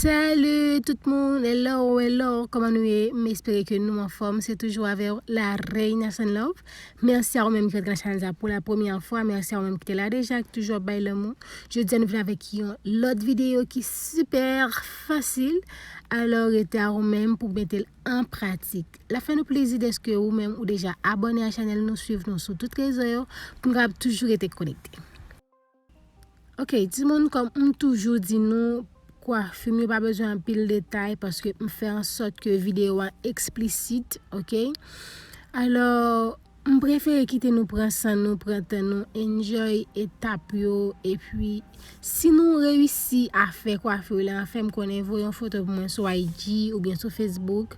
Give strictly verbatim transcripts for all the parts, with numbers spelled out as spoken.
Salut tout moun, hello, hello, kòman nou ye? M espere ke nou anfòm. Se toujou avè w, La Reina Sun Love. Mèsi a ou menm ki rantre nan chanèl sa pou la premyè fwa. Mèsi a ou menm ki te la deja, ki toujou ap bay lanmou. Jodi a nou vin avèk yon lòt videyo ki sipè fasil. Alò, rete a ou menm pou mete l an pratik. L ap fè nou plezi dèske ou menm ou deja abòne a chanèl nou, swiv nou sou tout rezo yo, pou nou kapab toujou rete konekte. Ok, timoun, kòm m toujou di nou, kwafi m yo pa bezwen anpil detay paske m fè an sòt ke videyo a eksplisit, ok? Alò, m prefere kite nou pran san nou, pran tan nou, enjoy etap yo, epi si nou reyisi a fè kwafi w la, fè m konnen, voye yon foto pou mwen sou I G oubyen sou Facebook.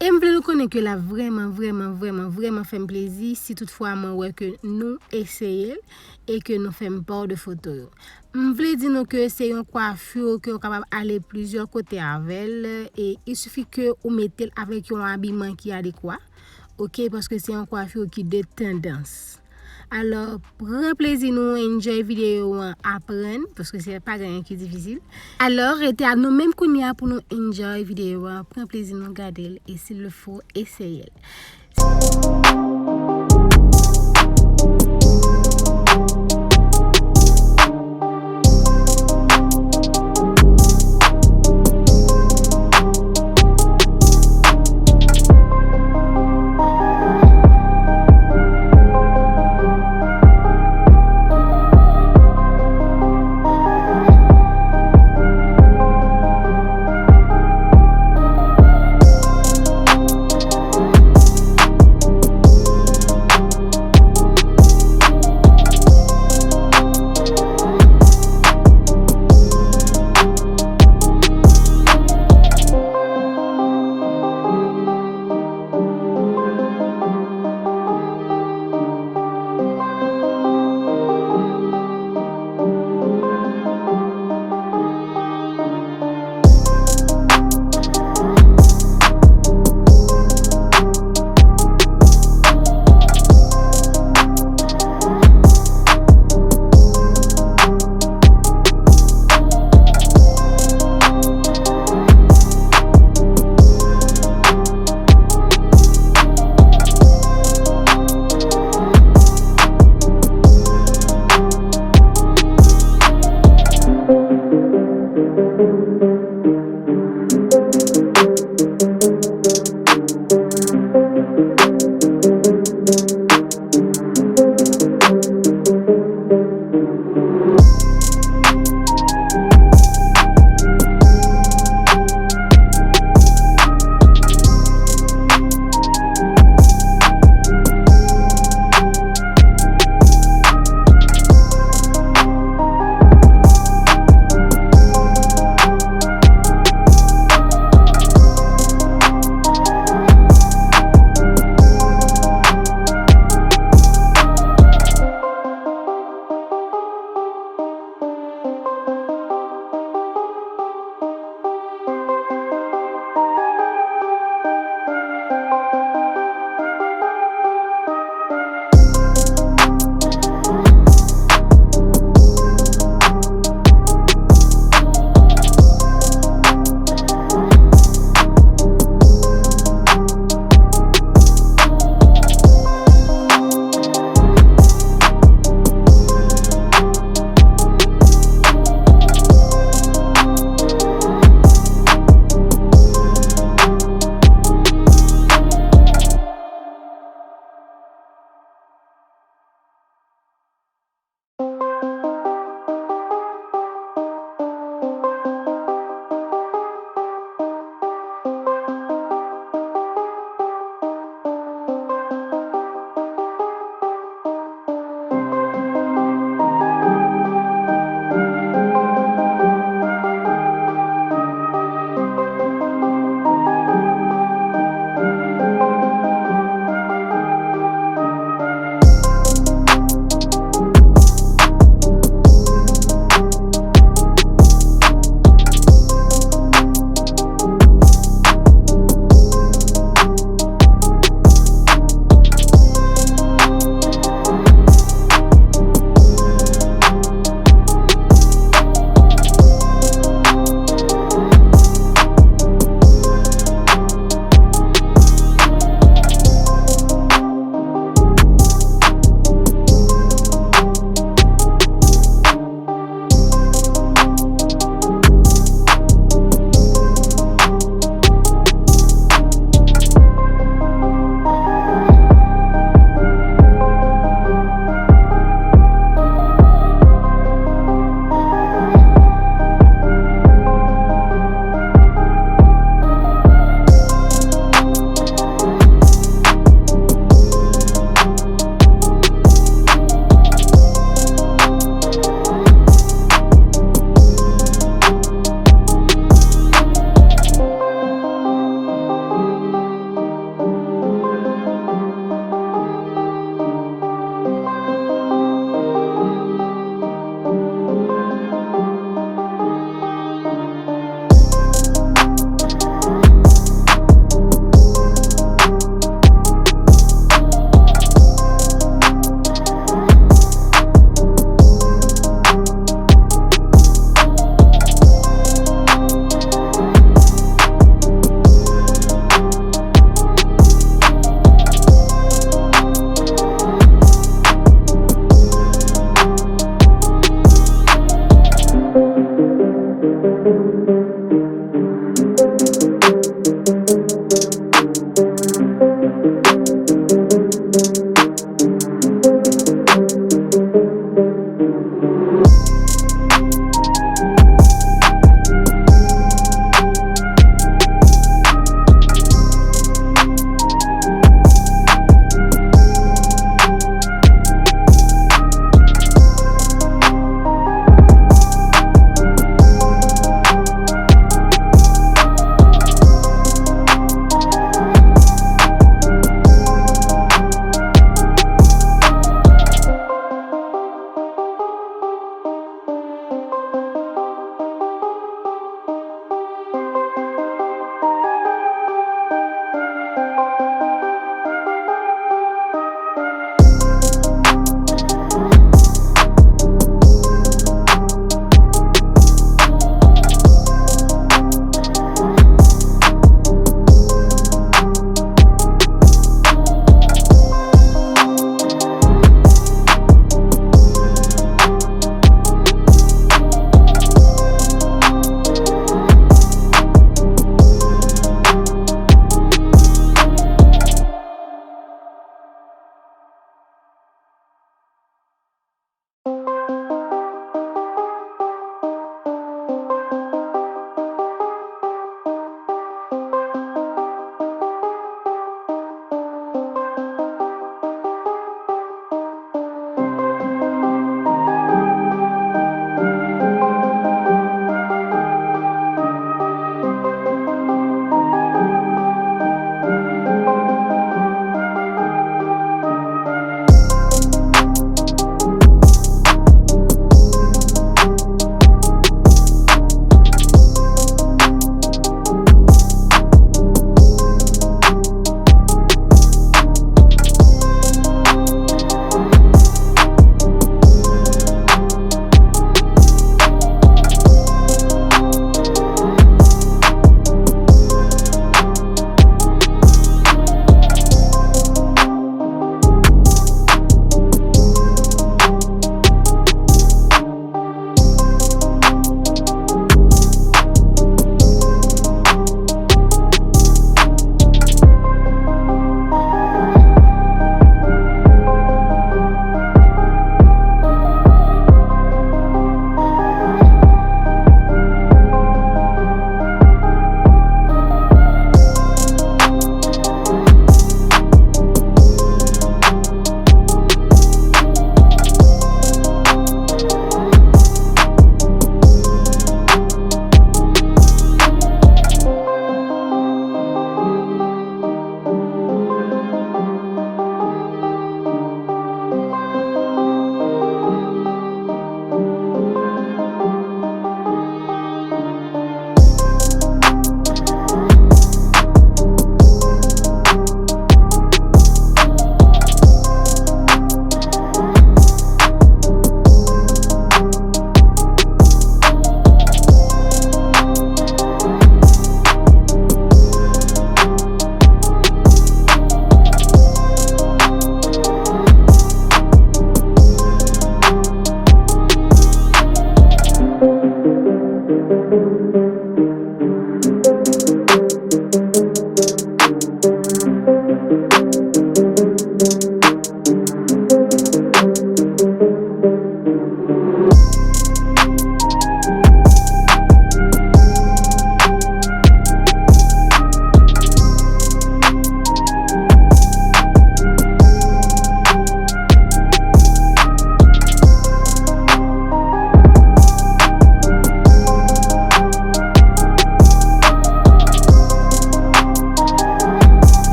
E m vle nou konnen ke l ap vrèman, vrèman, vrèman, vrèman fè m plezi si toutfwa mwen wè ke nou eseye l e ke nou fè m pa de foto yo. M vle di nou ke se yon kwafi ke w kapab ale plizyè kote avè l, e il sifi ke ou mete l avèk yon abiman ki adekwa, ok, paske se yon kwafi ki de tandans. Alò, pran plezi nou, enjoy videyo an, aprann, paske se pa gen anyen ki difisil. Alò, rete a nou menm kounye a pou nou enjoy videyo an, pran plezi nou gade l, e s'il le faut, eseye l.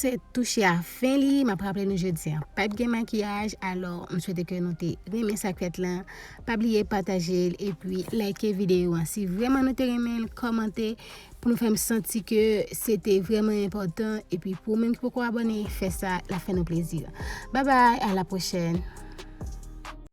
se touche a fen li. M ap raple nou jodi an p ap gen makiyaj. Alò, m swete ke nou te renmen sa k fèt lan. Pa bliye pataje l epi like videyo an. Si vrèman nou te renmen l, kòmante pou nou fè m santi ke se te vrèman enpòtan. Epi pou ou menm ki poko abòne, fè sa, l ap fè nou plezi. Babay, a la pwochèn.